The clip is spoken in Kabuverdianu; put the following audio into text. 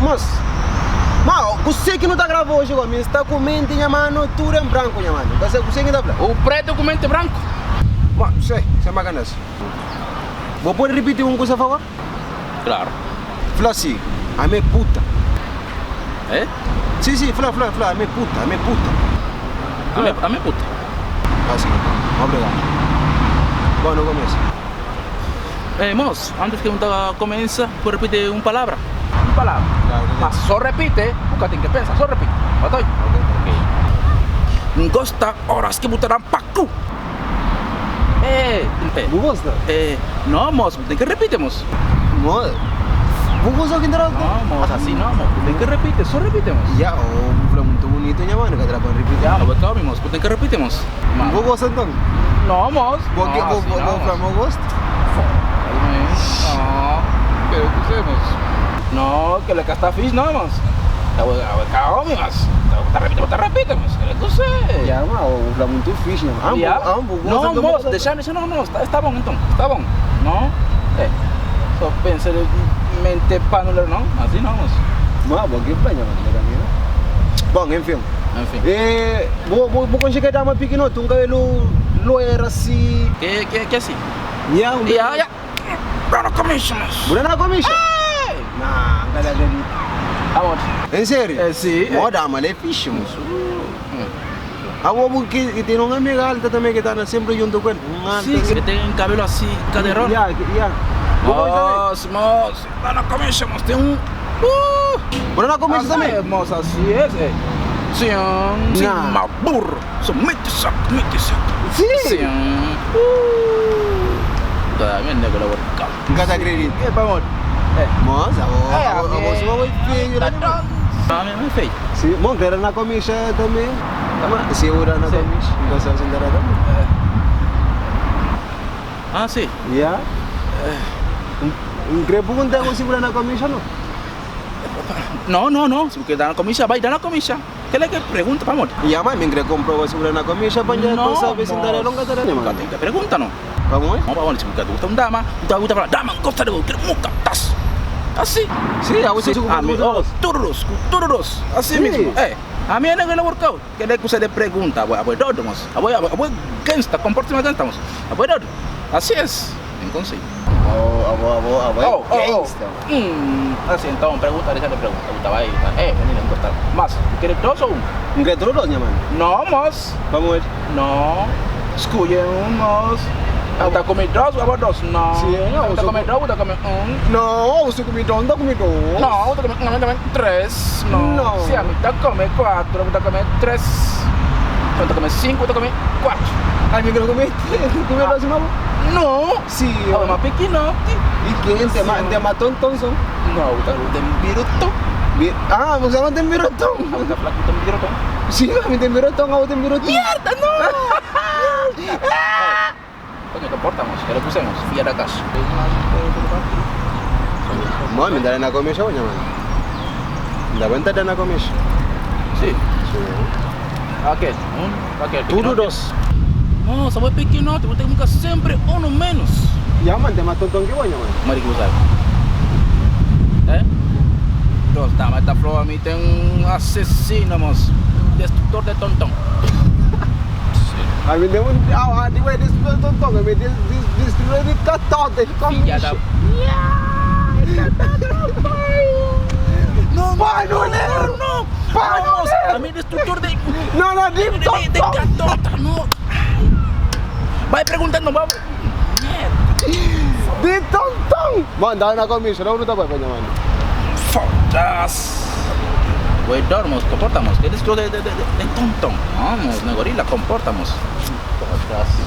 Mos, ma kusé ki nu ta grava oji go? Mi sta ku menti nha mano tudu en branku nha mano. Nka sa kusé ki ta fla. O pretu ku menti branku. Ma, sei, sen bakanas. Bo pode ripiti un kusa favor? Klaru. Fla si, Ami é puta. Eh? Si, si, fla, fla, fla, ami é puta, ami é puta. Ami, ami é puta. Ah, si, obrigadu. Bon, nu kumesa. Eh, mos, antes ki nu ta kumensa, bu ripiti un palabra. Un palabra. Ma so ripiti, bu ka ten ki pensa, so ripiti. Ba ta obi? Ok. N gosta oras ki bu ta dan paku. Eh, eh. Bu gosta? Eh, no, mos, bu ten ki ripiti, mos. Mo, bu gosta ki N ta da? No, mos, asi no, mos, bu ten ki ripiti, so ripiti, mos. Ya, oh, bu fla muntu bunitu nha mano, ka ta da pa N ripiti. Ya, bo ta obi, mos, bu ten ki ripiti, mos. Bu gosta nton? No, mos. Bo ke, bo, bo, bo fla ma bu gosta? No, kere ku se, mos. No, kila ka sta fis no, mos. Abo, abo ka omi, mos. Bu ta ripiti, bu ta ripiti, mos. Kere ku se. Ya, ma bu fla muntu fis nha mano. Ya. Ah, bu gosta No, nton? mos, dexa, dexa, no, no, sta, sta bon nton, sta bon. No, eh, so pensa di mente panulero no, asi no, mos. Ma bo ke fla nha mano, nha ka mira. Bon, enfin. Enfin. Eh, bo, bo, bo konxe ke dama pikinoti, un kabelu loera si. Ke, ke, ke si? Ya, un Ya, ya. Bra na komisha, mos. Bu na komisha? Ei! Na, N ka ta akredita. Amodi? En seriu? Eh, si. Mo dama la é fixi, mos. Abo bu ki ten un amiga alta tanbe ki ta anda senpri juntu ku el. Un alta Si, ki ten kabelu asi, kaderon. Ya, ya. Bu konxe tanbe? Mos, mos. Bra na komisha, mos. Ten un. Uh! Bu na komisha tanbe? Mos, asi es, eh. Sin, sin Na. ma burro. So mete saco, mete saco. Si! Sin. Uh! Ta, mi nego la worka. N ka ta akredita. Eh, pamodi? Eh. Mos, abo, Eh, abo, abo ami- suma bai feio la Ta Ami é feio. Si, bon, kre na komisha tanbe. Ma, si eu na Si. komisha, N ka sa si N ta da tanbe. Ah, si. Ya. N kre pergunta ku si bu da na komisha no. No, no, no. Si bu kre da na komisha, bai da na komisha. Kela ke pregunta pamodi? Ya, ma mi N kre komprova si bu da na komisha pa N dja No, pa sabe si N ta da el o N ka ta da. Bu ka ten ke pregunta no. Pamodi? No, pamodi si bu ka gusta un dama, bu ta bu ta fala, dama N gosta di bo, kre muka, tas. Asi. Si, abo si Si, ku ami, bu oh, tudu dos, ku tudu dos. Asi Si. mismu. Eh, ami e nega na workout. Kela kusa de pregunta, abo, abo e dodu, mos. Abo, abo, abo e gangsta, komporta sima gangsta, mos. Abo e dodu. Asi es. N konsigi. Abo, abo, abo, abo e Oh, oh, oh. gangsta. Asi, enton, pregunta, dexa de pregunta. Bu ta bai, eh, menina, N gosta. Mas, bu kere dos o un? N kre tudu dos, nha mano. No, mos. Pamodi? No. Scuye un, mos. Bu ta come dos, abo dos? No. Si, no, Bu ta come dos, bu ta come un? No, bu ta come dos, N ta come dos. No, bu ta come un, ami ta come tres. No. No. Si ami ta come cuatro, bu ta come tres. Si ami ta come cinco, bu ta come cuatro. Ami ta come tres, bu come dos sima bo? No. Si. Abo mas pikinoti. I ke? N ten mas tonton son. No, bu ta ten biruton. Ah, bu sa ma ten biruton. Abo ta fla ku ten biruton. Si, ami ten biruton, abo ten biruton. Mierda, no! Coño, que porta, mos? Que le pusemos? Fia da cas. Mo, mi ta da na comesha oña, mano. Mi ta buen ta da na comesha. Si. Si. Ah, ke? Un? Ah, ke? Tudo dos. Mos, abo é pequenote, bu ta muka sempre uno menos. Ya, man, ten mas tonton ki bo, nha mano. Modi ki bu sabe? Eh? Dos dama ta fla ami ten un asesino, mos. Un destructor de tonton. Ami ten un ah, di bo é destructor de tonton, ami é destructor de catota, de Filha da. No, Panolero! No! Panolero! Ami é destructor de. No, no, di De, de, de catota, no! Vai perguntando, vai. Di tonton! Bom, dá na comissão, não tá bom, mano. Foda-se! Güey, dormos, comportamos. Que destructor de, de, de, de tonton. Vamos, no gorila, comportamos. Foda-se.